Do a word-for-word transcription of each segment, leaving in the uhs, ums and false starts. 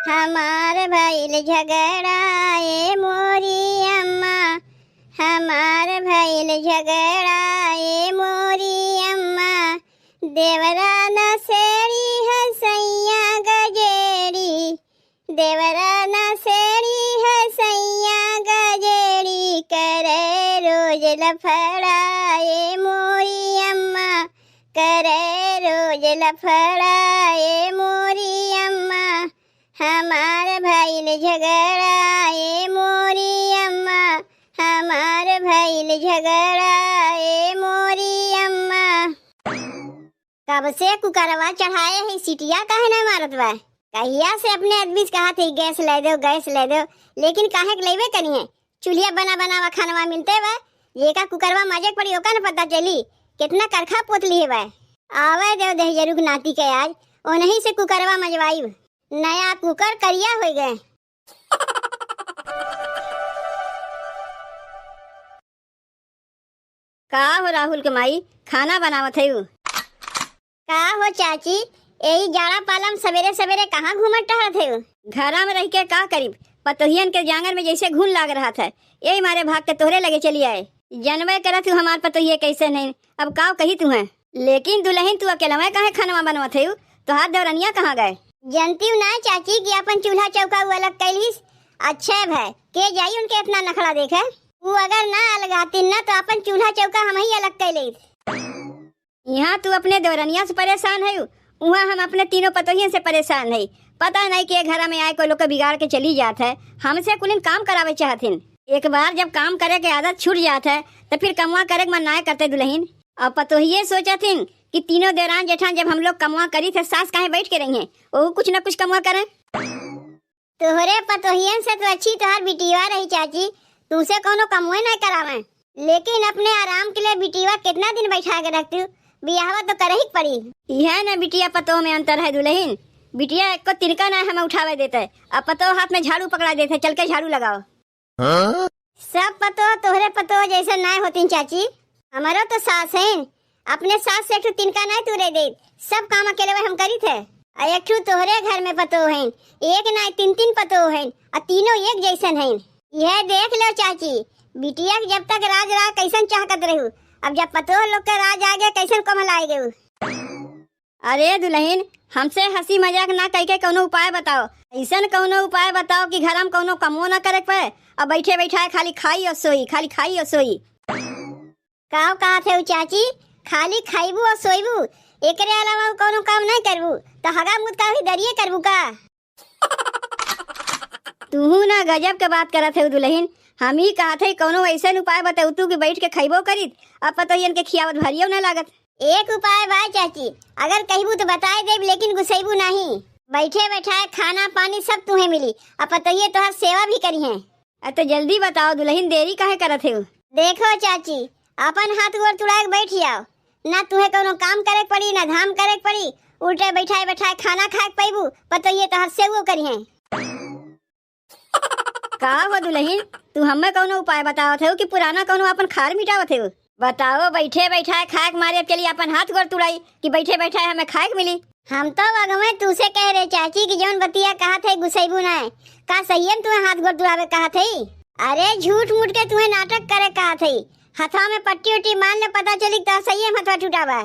हमार भइल झगड़ा ए मोरी अम्मा, हमार भइल झगड़ा ए मोरी अम्मा, देवरा नसेड़ी है सैया गजेड़ी, देवरा नसेड़ी है सैया गजेड़ी, करे रोज लफड़ा ए मोरी अम्मा, करे रोज लफड़ा ए मोरी अम्मा, हमार भइल झगड़ा ए मोरी अम्मा, हमार भइल झगड़ा ए मोरी अम्मा। कब से कुकरवा चढ़ाए है, सिटिया काहे ना मारत बा? कहिया से अपने आदमी से कहत है, "गैस ले दो, गैस ले दो," लेकिन काहे के लेबे करी है? चूल्हिया बना बनावा खानवा मिलते बा, जेका कुकरवा माजे के पड़ी, ओका न पता चली, कितना करखा पोत लिए बा। आवे देव दहिजरू के नाती के आज, ओनही से कुकरवा मजवाई। नया कुकर करिया हो गए। का हो राहुल के माई, खाना बनावत है? का हो चाची, यही जाड़ा पाला में सवेरे सवेरे कहाँ घूमत टहरत है? घरा में रह के का करीब, पतोहियन के जांगर में जैसे घुन लाग रहा था, यही मारे भाग के तोहरे लगे चली आए। जनबे करत हूँ हमार पतोहिए कैसे नहीं, अब काव कही तू है। लेकिन दुल्हन, तू अकेलवे काहे खानवा बनवत है? तोहार देवरनिया कहाँ गए? जनती हूँ ना चाची कि अपन चूल्हा चौका उ अलग कैलिस, अच्छे भय के जाई उनके इतना नखड़ा देखे। उ अगर ना अलगातिन ना तो अपन चूल्हा चौका हम ही अलग कैलिस। यहाँ तू अपने देवरनिया से परेशान है, वहाँ हम अपने तीनों पतोहियन से परेशान है। पता नहीं के घरा में आए कोई लोग के बिगाड़ के चली जात है, हमसे कुलिन काम करावे चाहथिन। एक बार जब काम करे के आदत छूट जात है, तो फिर कमवा करे के मन नाय करते दुल्हन। और पतोहिए सोचथिन कि तीनों देवरान जेठान जब हम लोग कमवा करी थे, सास काहे बैठ के रही हैं, वो कुछ न कुछ कमवा करें। तोहरे पतोहियन से तो अच्छी तोहार बिटिया रही चाची, तुमसे कोनो कमवे ना करावे, लेकिन अपने आराम के लिए बिटिया कितना दिन बैठा के रखती, बियाहवा तो करही के पड़ी। यह ना बिटिया पतोह में अंतर है दुल्हन, बिटिया एक को तिनका ना हमें उठावे देते, अब पतोह हाथ में झाड़ू पकड़ा देते, चल के झाड़ू लगाओ। हाँ? सब पतोह तोहरे पतोह जैसे नाय होतीन चाची, हमारो तो सास हैं, अपने सास से एक ठो तिनका नाय तूरे दे, सब काम अकेले हम करी थे। आ एक ठो तोहरे घर में पतोह हैं, एक नाय तीन तीन पतोह हैं, आ तीनों एक जैसन हैं। यह देख लो चाची, बिटिया के जब तक राज रहा कैसन चाहकत रहू, अब जब पतोह लोग के राज आ गया कैसन कोमल आ गए। अरे दुल्हन, हमसे हँसी मजाक ना कइके कउनो उपाय बताओ। अइसन कउनो उपाय बताओ कि घरा में कउनो कमो ना करे के पड़े, अब बैठे बैठाए खाली खाई और सोई, खाली खाई और सोई। काव कहत है उ चाची, खाली खाइबू और सोइबू, एकरे अलावा उ कउनो काम नहीं करबू, तो हगा मुत का भी दरिये करबू का? तुहू ना गजब के बात करत है दुल्हन, हम ही कहत है कउनो अइसन उपाय बताऊ तू कि बैठ के खइबो करित, अब पतोहियन के खियावत भरियो ना लागत। एक उपाय बा चाची, अगर कहिबू तो बताए देब, लेकिन गुस्सैबू नाही। बैठे बैठाए खाना पानी सब तुहे मिली, आ पतोहिए तोहार सेवा भी करिहें। अ तो जल्दी बताओ दुल्हन, देरी काहे करत हो? देखो चाची, अपन हाथ गोड़ तुड़ाए के बैठ जाओ, ना तुहे कउनो काम करे के पड़ी, ना धाम करे के पड़ी, उल्टे बैठाए बैठाए खाना खाए के पैबू, पतोहिए तोहार सेवो करिहें। का हो दुल्हन, तू हमें कउनो उपाय बतावत हो कि पुराना कउनो अपन खार मिटावत हो? बताओ, बैठे बैठाए खाए के मारे अब चली अपन हाथ गोड़ तुड़ाई कि बैठे बैठाए हमें खाए के मिली? हम तो अगवे तू से कह रहे चाची कि जौन बतिया कहत है गुस्सैबू ना है, का सही में तुम्हें हाथ गोड़ तुड़ावे कहत है? अरे झूठ मूठ के तुम्हें नाटक करे कहत है, हथवा में पट्टी उट्टी बांध ले, पता चली तो सही में हथवा टूटावा।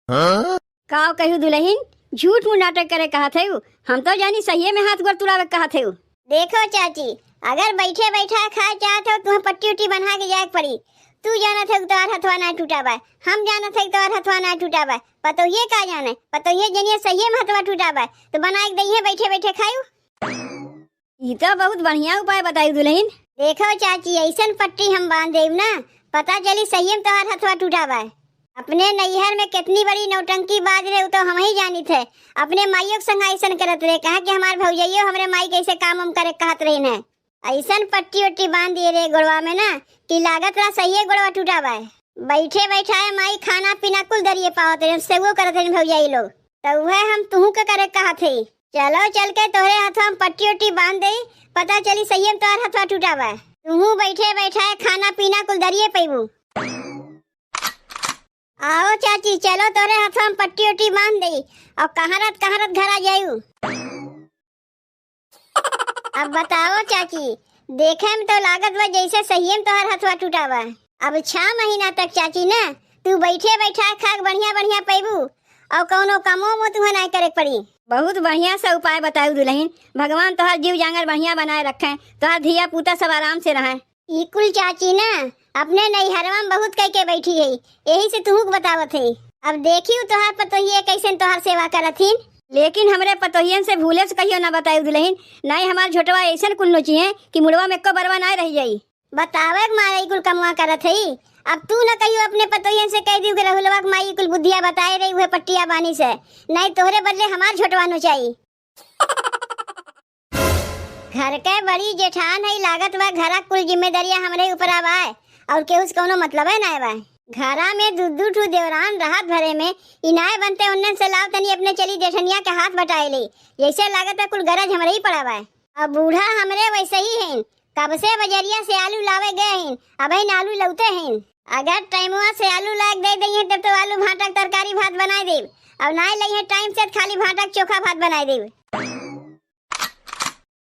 हाँ? काव कहू दुल्हन, झूठ मूठ नाटक करे कहत है, हम तो जानी सही में हाथ गोड़ तुड़ावे कहत है। देखो चाची, अगर बैठे बैठा खाए चाहत हो, तुम्हें पट्टी उट्टी बना के जाए के पड़ी। तू जानत है तोहार हथवा ना टूटा बा, हम जानत है तोहार हथवा ना टूटा बा, पतोहिए का जाने, पतोहिए जनिए सही में हथवा टूटा बा, तो बना के दइहे बैठे बैठे खायू। ई तो बहुत बढ़िया उपाय बताई दुल्हन। देखो चाची, अइसन पट्टी हम बांध देब ना, पता चली सही में तोहार हथवा टूटा बा। अपने नैहर में कितनी बड़ी नौटंकी बाज रहे, उ तो हम ही जानित है। अपने माइयों के संग अइसन करत रहे, कहा कि हमार भौजाइयो हमरे माई के अइसे काम हम करे कहत रही न। अइसन पट्टी उट्टी बांध दिए रहे गोड़वा में ना कि लागत रहा सही गोड़वा टूटा बा। बैठे बैठाए माई खाना पीना कुल दरिए पावत रहे, सेवो करत रहे भौजाई लोग। तो उहे हम तुहू के करे कहत है। चलो चल के तोहरे हथवा में पट्टी उट्टी बांध दे, पता चली सही में तोहर हथवा टूटा बा। तुहू बैठे बैठाए खाना पीना कुल दरिए पैबू। आओ चाची, चलो तोरे हथवा में पट्टी उट्टी बांध दे, और कहारत कहारत घर आ जायू। अब बताओ चाची, देखे में तो लागत बा जैसे सहिए में तोहार हथवा टूटा बा। अब छह महीना तक चाची ना, तू बैठे बैठा खाक बढ़िया बढ़िया पैबू, और कौनो कमो मो तुहे नाय करे के पड़ी। बहुत बढ़िया से उपाय बताऊ दुलहिन, भगवान तोहार जीव जांगर बढ़िया बनाए रखे, तोहार धिया पूता सब आराम से रहे। ई कुल चाची ना अपने नैहरवा में बहुत कह के बैठी है, यही से तुहू के बतावत है। अब देखियो तोहार पतोहिए कैसन तोहार सेवा करत हिन। लेकिन हमरे पतोहियन से भूले से कहियो ना बताई दुलहिन, नाहीं हमार झोटवा ऐसन कुल नोचिहे कि मुड़वा में एको बरवा ना रह जाई। बतावे के मारे ई कुल कमवा करत है। अब तू ना कहियो अपने पतोहियन से कह दियो कि रहुलवा के माई कुल बुद्धिया बताए रही, उहे पट्टिया बानी से, नाहीं तोहरे बदले हमार झोटवा नोचाई। घर के बड़ी जेठान है, लागत बा घरा कुल जिम्मेदारियां हमरे ऊपर आवा है, और केहू से कौनो मतलब है ना बा। घरा में दू दू ठू देवरान रहत भरे में इनाय बनते उन्नन से लाव तनी अपने चली जेठनिया के हाथ बटाए ले, जैसे लागत है कुल गरज हमरे ही पड़ा बा। अब बूढ़ा हमरे वैसे ही हैं, कब से बजरिया से आलू लावे गए हैं, अबहिन आलू लौते हैं। अगर टाइमवा से आलू लाग दे दइहें तब तो आलू भाटा के तरकारी भात बनाए देब, और नाय लइहें टाइम से त खाली भाटा के चोखा भात बनाए देब।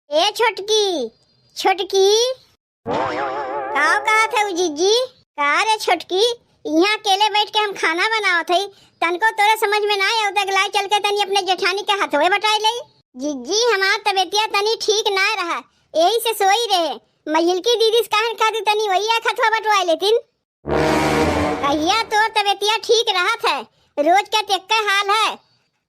ए छोटकी, छोटकी। का कहत है उ जिज्जी? का रे छोटकी, यहाँ अकेले बैठ के हम खाना बनावत हई, तनको तोरे समझ में ना आवत है, लाई चल के तनी अपने जेठानी के हथवे बटाई लई। जिज्जी, हमार तबीयतिया तनी ठीक ना रहा, यही से सोई रहे। मझिलकी दीदी से कहन खातिर तनी वही एक हथवा बटवाई लेतिन। कहिया तोर तबीयतिया ठीक रहत है, रोज के तेक्के हाल है।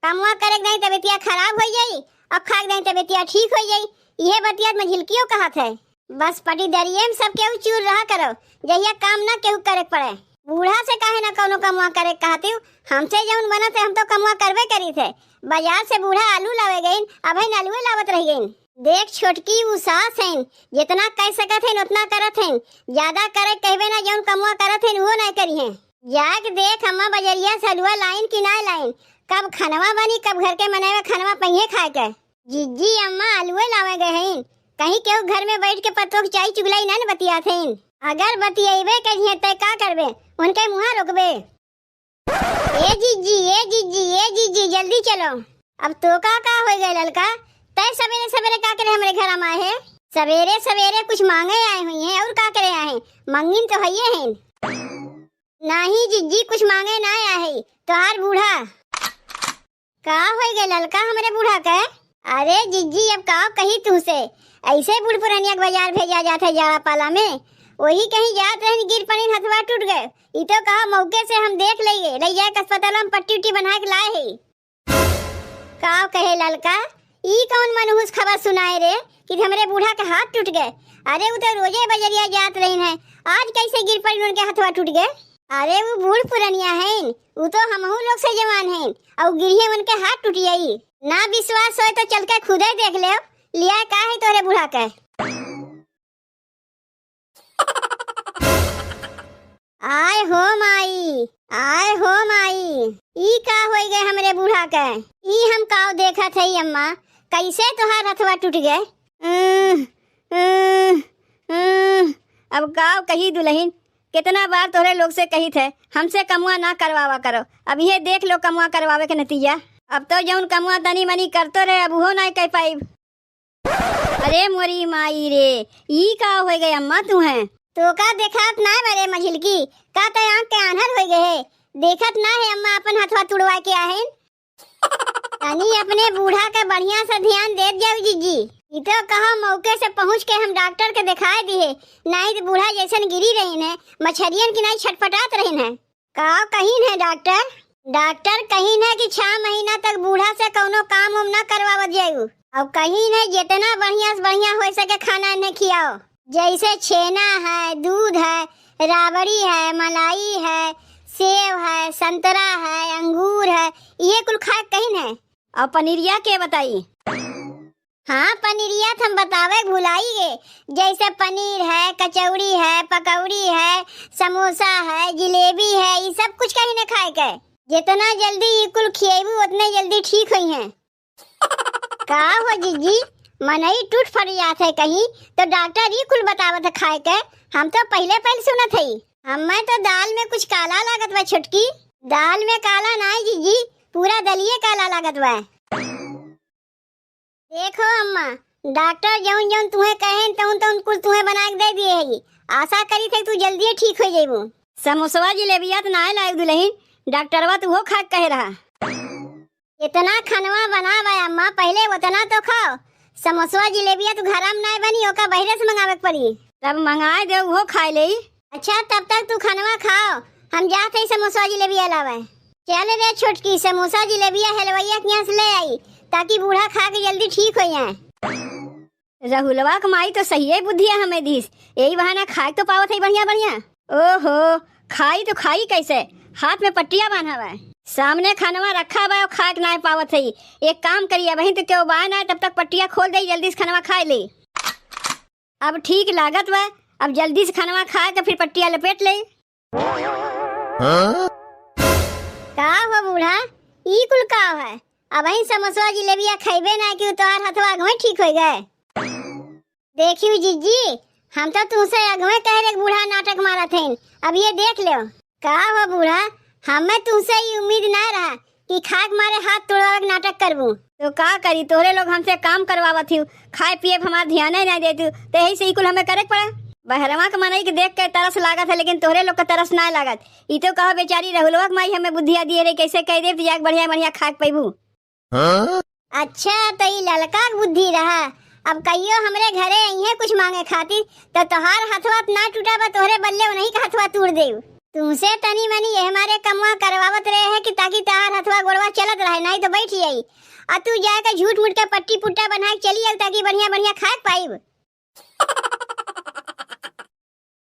कमवा करे के दाई तबीयतिया खराब होइ जाई, और खा के दाई तबीयतिया ठीक होइ जाई। इहे बतिया मझिलकियो कहत है। बस पटीदरिये में सब केहू चूर रहा करो, जहिया काम ना केहू करे के पड़े। बूढ़ा से काहे ना कौनो कमवा करे के कहतिउ, हमसे जौन बनत है हम तो कमवा करबे करीत है। बाजार से बूढ़ा आलू लावे गइन, अबहिन आलूए लावत रह गइन। देख छोटकी, उ सास हइन, जितना कह सकत हइन उतना करत हइन, ज्यादा करे कहबे ना, जौन कमवा करत हइन उहो ना करिहें। जाके देख अम्मा बजरिया से अलुआ लाइन कि ना लाइन, कब खनवा बनी, कब घर के मनई में खनवा पइहें खाए के। जिज्जी अम्मा अलुए लावे गए हइन, कहीं केहू घर में बैठ के पतोह के चाय चुगलाई ना न बतियात हइन। अगर बतियैबे करिहें तै का करबे, उनके मुँहा रोकबे। ए जिज्जी, ए जिज्जी, ए जिज्जी, जल्दी चलो। अब तोका का होइ गए ललका, तै सबेरे सबेरे का करे हमरे घरा में आए है? सबेरे सबेरे कुछ मांगे आए हुई हैं, और का करे आए हैं? मंगिन तो हइये हैं। नाहीं जिज्जी, कुछ मांगे ना आए है, तोहार बूढ़ा। का होइ गए ललका हमरे बूढ़ा के? अरे जिज्जी, अब का कही तुहसे, ऐसे बूढ़ पुरनिया के बाजार भेजा जात है जाड़ा पाला में। वही कहीं जात रहन, गिर पड़िन, हथवा टूट गए। ई तो कहा मौके से हम देख लइए, लइ जाए अस्पताल में पट्टी उट्टी बना के लाए है। का कहे ललका, ई कौन मनहूस खबर सुनाए रे कि हमरे बूढ़ा के हाथ टूट गए? अरे उ तो रोजे बजरिया जात रहिन है, आज कैसे गिर पड़िन उनके हथवा टूट गए? अरे उ बूढ़ पुरनिया हैं, उ तो हमहू लोग से जवान हैं, और गिरिहे उनके हाथ टूट जाई। ना विश्वास होए तो चल के खुदे देख ले, लिया का है तोरे बूढ़ा के। आय हो माई, आय हो माई, ई का होई गए हमरे बूढ़ा के? ई हम काव देखत हई अम्मा, कैसे तोहार हथवा टूट गए? उम्म, उम्म, उम्म। अब काव कही दुलहिन, कितना बार तोहरे लोग से कहित है, हमसे कमवा ना करवावा करो। अब ये देख लो कमवा करवावे के नतीजा। अब तो जौन कमवा तनी मनी करतो रहे, अब उहो नाय कह पाइब। अरे मोरी माई रे, ई का होइ गए अम्मा तुहें? तोका देखात नाय बा रे मझिलकी, का तै आँख के आन्हर होइ गए है? देखत ना है अम्मा अपन हथवा तुड़वा के आहिन। तनी अपने बूढ़ा के बढ़िया से ध्यान देत जाऊ जिज्जी। ई तो कहो मौके से पहुँच के हम डॉक्टर के देखाए दिहे, नाहीं तो बूढ़ा जैसन गिरी रहिन है, मछरियन की नाहीं छटपटात रहिन है। का कहिन है डॉक्टर? डॉक्टर कहिन है कि छह महीना तक बूढ़ा से कौनो काम उम ना करवावत जाऊ। और कहिन है जितना बढ़िया से बढ़िया हो सके खाना इन्हें खियाओ, जैसे छेना है, दूध है, राबड़ी है, मलाई है, सेव है, संतरा है, अंगूर है, ये कुल खाए कहिन है। और पनीरिया के बताई? हाँ, पनीरिया त हम बतावे के भुलाई गे। जैसे पनीर है, कचौड़ी है, पकौड़ी है, समोसा है, जिलेबी है, ई सब कुछ कहिन है खाए के। जितना जल्दी ई कुल खिएबू, उतने जल्दी ठीक होई हैं। का हो जिज्जी, मनई टूट फट जात है कहीं, तो डॉक्टर ई कुल बतावत है खाए के। हम तो पहिले पहिले सुनत हई। हमें तो दाल में कुछ काला लागत बा छोटकी। दाल में काला नाय जिज्जी, पूरा दलिये काला लागत बा। देखो अम्मा, डॉक्टर जौन जौन तुहे कहेन तौन तौन कुल तुहे बनाइक दे दिहे हई। आसा करित हई तू जल्दिए ठीक होइ जइबू। समोसवा जिलेबिया त नाहीं लाइब दुलहिन, डॉक्टरवा त उहो खाइक कहे रहा। एतना खनवा बनावा अम्मा, पहिले ओतना तउ खाओ। समोसवा जिलेबिया तउ घरा में नाहीं बनी, ओका बहिरे से मंगावेक पड़ी। तब मंगाइ देउ, उहो खाइ लेई। अच्छा, तब तक तू खनवा खाओ, हम जात हई समोसवा जिलेबिया लावे। चल रे छोटकी, समोसा जिलेबिया हलवइया के यहाँ से ले आई, ताकि बूढ़ा खाइके जल्दी ठीक होइ जाए। रहुलवा क माई तउ सहिए बुद्धिया हमें दिहिस, एही बहाना खाइक तउ पावत हई बढ़िया बढ़िया। ओहो, खाई तउ खाई कइसे, हाथ में पट्टिया बान्हा बा। सामने खनवा रखा बा अउर खाइक नाहीं पावत हई। एक काम करी, अबहिं तउ केहू बाय नाहीं, तब तक पट्टिया खोल देई, जल्दी से खनवा खाइ लेई। अब ठीक लागत बा, अब जल्दी से खनवा खाइके फिर पट्टिया लपेट लेई। हाँ? का हो बूढ़ा, ई कुल का है? अबहिं समोसवा जिलेबिया खइबे नाहीं कि तोहार हथवा अगवे ठीक होइ गए। देखियो जिज्जी, हम तउ तुहसे अगवे कहे रहे बूढ़ा नाटक मारत हइन, अब ये देख लेव। का हो बूढ़ा, हमें तुहसे ई उम्मीद नाहीं रहा कि खाइक मारे हाथ तोड़वावे के नाटक करबू। तउ का करी, तोहरे लोग हमसे काम करवावत हिउ, खाए पिए पे हमार ध्याने नाहीं देतू, तउ एही से ई कुल हमें करेक पड़ा। बहरवा के मनई के देखिके तरस लागत है, लेकिन तोहरे लोग के तरस नाहीं लागत। ई तउ कहो बेचारी रहुलवा के माई हमें बुद्धिया दिहे रही, कइसे कहि देब तउ जाइके बढ़िया बढ़िया खाइक पइबू। हाँ? अच्छा, तउ ई ललका के बुद्धि रहा। अब कहियो हमरे घरे अइहें कुछ माँगे खातिर, तउ तोहार हथवा त नाहीं टूटा बा, तोहरे बल्ले उनही के हथवा तूर देउ। तुहसे तनी मनी एह मारे कमवा करवावत रहे हैं कि ताकि तोहार हथवा गोड़वा चलत रहे, नाहीं तउ बइठ जाई। अ तू जाइके झूठ मूठ के पट्टी पुट्टा बनाइके चली आउ, ताकि बढ़िया बढ़िया खाइक पाइब।